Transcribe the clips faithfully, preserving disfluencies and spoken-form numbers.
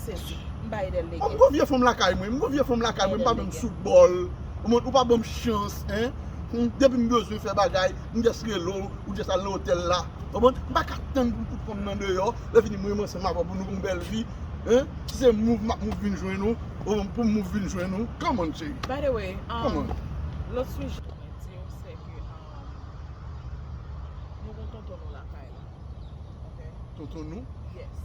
Sezi. M ba Edel M legen. Gon vye fanm lakay mwen, m gon vye fanm lakay mwen, m pa menm sou bòl. Ou pa ban m chans, hein? Depi m bezwen fè bagay, m just rele w, ou just al nan otèl la. Ou konprann? M pa ka tann pou m fout fanm nan deyò, lè fini mwen menm ansanm avè w pou nou gon bèl vi. Hein? Si se move m ap move vin jwenn ou, ou pou m move vin jwenn ou. Come on, cheri. By the way, um, lòt sijè mwen di w se ke, um, nou gon tonton nou lakay la. Ok? Tonton nou? Yes.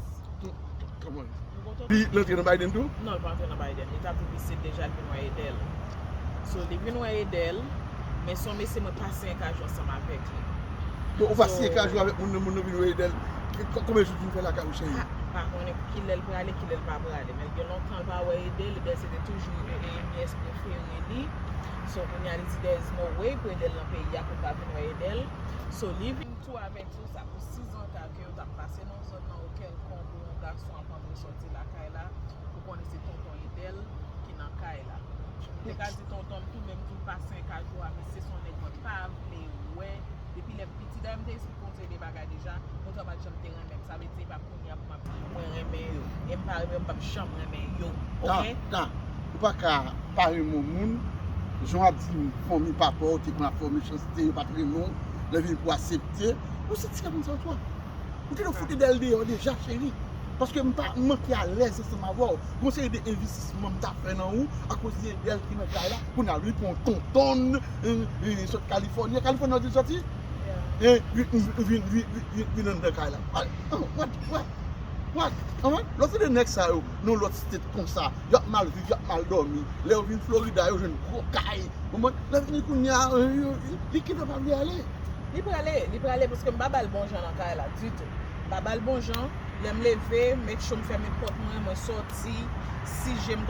Come on. Nou gon tonton. Li rantre nan Biden tou? Non, li pa rantre nan Biden. Li t ap viv isit deja, li vin wè Edel. So, li vin wè Edel, men se yon mesye mwen pase yon kajou ansanm avèk li. Bon, ou pase yon kajou avèk moun nan, moun nan vin wè Edel. Konbyen jou vin fè lakay ou, cheri? Ah, m pa konnen kilè l prale, kilè l pa prale. Men gen lontan l pa wè Edel, Edel se te toujou e, e, nièce préférée li. So, kounye a li di there is no way pou Edel nan peyi a pou l pa vin wè Edel. So, li vin tou avèk tou sa pou sizan ta ke yo t ap pase nan zòn nan ou kèlkonk ou yon gason ap antre sòti lakay la, ou konnen se tonton Edel ki nan kay la. M te ka di tonton m tou, men m di w pase yon kajou a, mesye se yon nèg mwen pa vle wè. Depi lè m piti, dayè m te eksplike yon seri de bagay deja, tonton m pa t janm te renmen m. Sa vle di, e pa kounye a pou m ap di mwen renmen yo. E m pa renmen yo, m p ap janm renmen yo. Ok? Ta, ou pa ka pa renmen yon moun, jan w ap di fanmi papa w te konn ap fè w mechanste, yo pa t renmen w, lè vini pou aksepte, ou se ti gason sa w twa. Ou te dwe fout Edel deyò deja, cheri. Paske m pa manke alèz ansanm avè w. Gon seri de envestisman m ta fè nan ou, akoz de Edel ki nan kay la, kounye a li pran yon tonton, eh, eh, sot Kalifòni. Kalifòni w di l sòti? Eh, vin, vin, vin anndan kay la. What? What? What? Lòt se de nèg sa yo, nan lòt state konsa, y ap mal viv, y ap mal dòmi. Lè yo vin Florida, yo jwenn gwo kay. Ou konprann? Lè vini kounye a, eh, yo, li kidnap al li ale. Li prale, li prale paske m pa ba l bon jan nan kay la ditou. M pa ba l bon jan. Lè m leve, make sure m fèmen pòt mwen, mwen sòti. Si je m